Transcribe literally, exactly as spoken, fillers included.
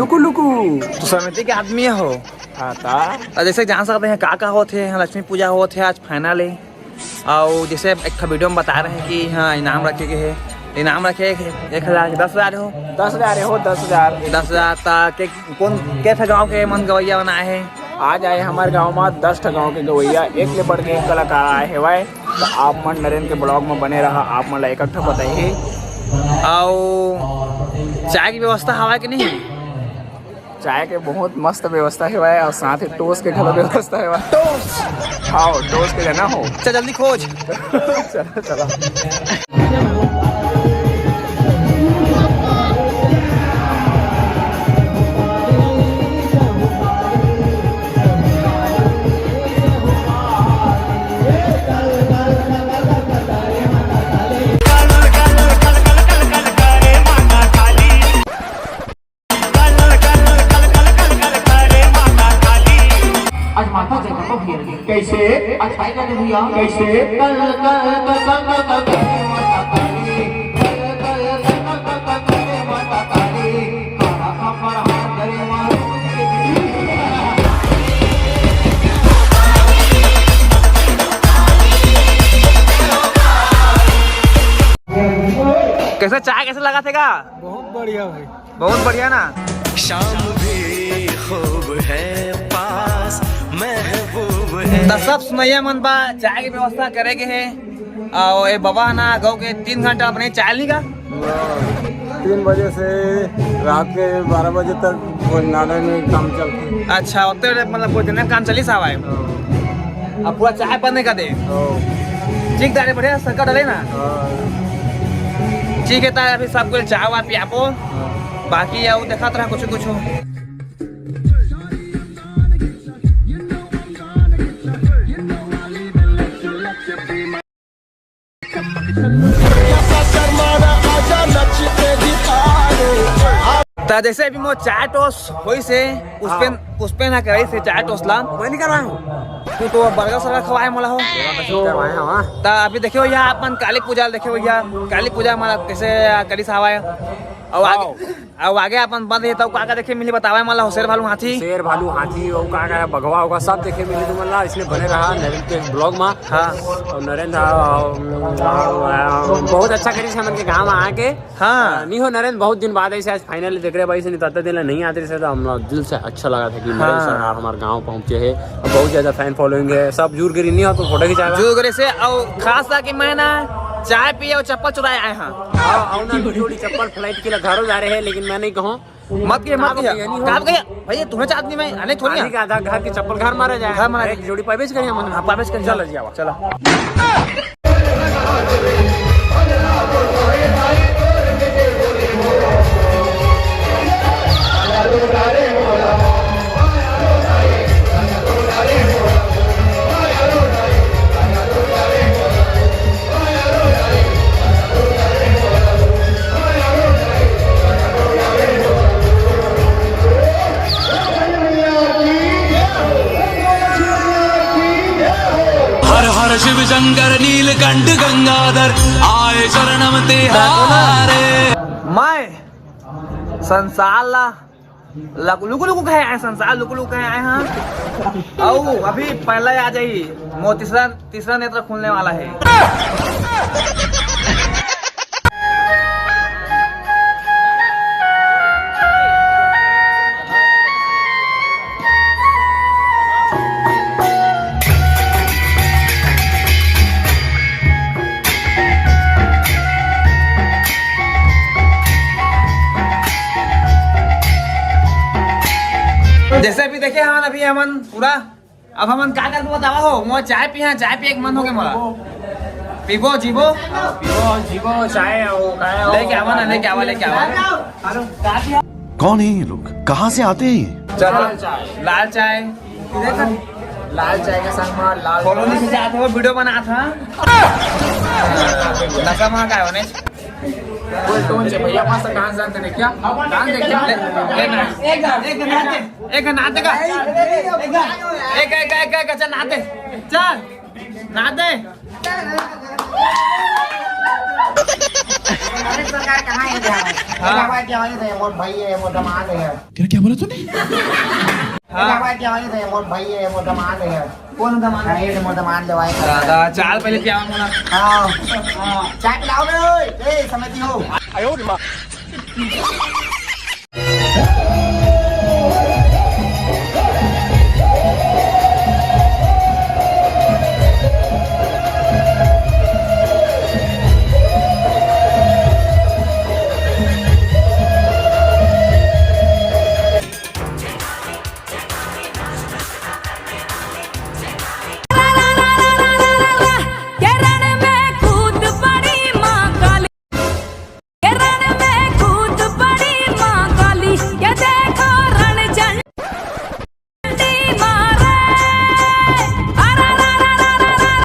लुकु लुकु। तो समिति के आदमी हो। हाँ, ता। तो जैसे जान सकते हैं, का का होत हे, यहाँ लक्ष्मी पूजा होत हे, आज final हे। और जैसे एक ठो video में बता रहे हैं कि हाँ, इनाम रखे गए हे, इनाम रखे हे एक हजार, दस हजार हो। दस हजार हो, दस हजार। दस हजार तक के कौन, के ठो गाँव के मन गवैया बनाए हे? आज आए हमारे गाँव में दस ठो गाँव के गवैया, एक ले बढ़ के एक कलाकार आए हेवय। तो आप मन नरेंद्र के vlog में बने रहा, आप मन ला एक एक ठो बताही। और चाय की व्यवस्था हवा कि नहीं? चाय के बहुत मस्त व्यवस्था हेवय और साथ ही toast के घलो व्यवस्था हेवय। Toast? हाँ, toast के जाना हो। चल जल्दी खोज। चलो, चलो। आज माता जगह को घेर दे। कैसे? आज काय कर दे भैया। कैसे? कल, कल, कल, कल, कल, कल, कल, माता काली। कल, कल, कल, कल, कल, कल, कल, माता काली। काला खबर हाथ धरे मारू। कैसे, चाय कैसे लगा थे का? बहुत बढ़िया भाई। बहुत बढ़िया ना। शाम भी खूब है, पास महबूब है। त सब सुनैया मन बा, चाय के व्यवस्था करे गे हे। अउ ए बबा ना गऊ के तीन घंटा अपने चाय ली का। तीन बजे से रात के बारह बजे तक भोजनालय में काम चलथे। अच्छा, ओते मतलब भोजनालय काम चलिस हवय। अब पूरा चाय बने का दे। हाँ। ठीक तारे बढ़िया शक्कर डाले ना। हाँ। ठीक है तारे, अभी सबको चाय वाय पियाबो। हाँ। बाकी अउ देखत रहा कुछ कुछ। त जैसे अभी मोर चाय टोस होइस हे, पुष्पेन, हाँ। पुष्पेन ह कराइस हे चाय टोस ला। मैं नहीं करवाया हूँ। तू तो burger सर्गर खवाए मोला हो। करवाए हवा। त अभी देखियो यहाँ अपन काली पूजा ल देखियो यहाँ, काली पूजा मोला कैसे करिस हवय। अउ आगे, वाओ। अउ आगे अपन बंद हे, तब का का देखे मिली बतावे मोला, शेर भालू हाथी। शेर भालू हाथी, वो का का बघवा होगा, सब देखे मिली तुमन ला। इसने बने रहा नरेंद्र के vlog में। हाँ। और नरेंद्र, आ, आ, आ, बहुत अच्छा करिस हमन के गाँव में आके। हाँ। आ, नहीं हो नरेंद्र, बहुत दिन बाद ऐसे आज finally देख रहे भाई, से नहीं तो अतने दिन ला नहीं आते रहे, तो हम दिल से अच्छा लगा था कि नरेंद्र हाँ। सरकार हमारे गाँव पहुँचे है। बहुत ज्यादा fan following है, सब जुर गिरी नहीं हो तो फोटो खिंचावा। जुर गिरी से, और खास था कि मैं ना चाय पिए और चप्पल चुराए आए हाँ। हाँ, और ना दो जोड़ी चप्पल flight के लिए घरों जा रहे हैं, लेकिन मैं नहीं कहूँ। मत किया, मत किया। नहीं हो। कहाँ गया? भैया, तुम्हें चाहत नहीं मैं, अरे थोड़ी आने का आधा घर की चप्पल घर मारा जाए। घर मारा एक जाए। जोड़ी पाबेज करिए मन। हाँ, पाबेज करिए। चलो, जी, आवा। चलो। हर हर शिव शंकर नीलकंठ गंगाधर आए शरणम तिहारे। मैं संसार ला लक-, लुकु लुकु कहे आए, संसार लुकु लुकु कहे आए हाँ। अउ अभी पहला आ जाई, मोर तीसरा, तीसरा नेत्र खुलने वाला है। जैसे अभी देखे हमन, अभी हमन पूरा, अब हमन का करबो बतावा हो, मोर चाय पिया, चाय पिए के मन हो गया मोला। पीबो, जीबो? पीबो, जीबो, चाय हो, काय हो? लेके आवा ना, लेके आवा, लेके आवा। कौन है ये लोग, कहाँ से आते हैं ये? चलो, लाल चाय। लाल चाय। लाल चाय के संग में लाल कॉलोनी से जात हो, वीडियो बनात हा। नशा मा काय होने? फुल टोन से भैया, मस्त डांस जानते थे क्या? डांस देख क्या? ले, ले ना। एक, एक नाच दे। एक नाच देगा। एक, एक, एक, एक, अच्छा नाच दे। चल, नाच दे। सरकार कहाँ हे? हाँ। क्या बात, क्या बात हे? मोर भाई हे, मोर दमाद हे। तेरा क्या बोला तूने? हाँ। क्या बात, क्या बात हे? मोर भाई हे, मोर दमाद हे। कौन दमाद? अरे, मोर दमाद लेवाए का। दादा, चाल पहले पियावा मोला। हाँ। हाँ। चाय पिलाओ बे, ओए। ए, समिति हो।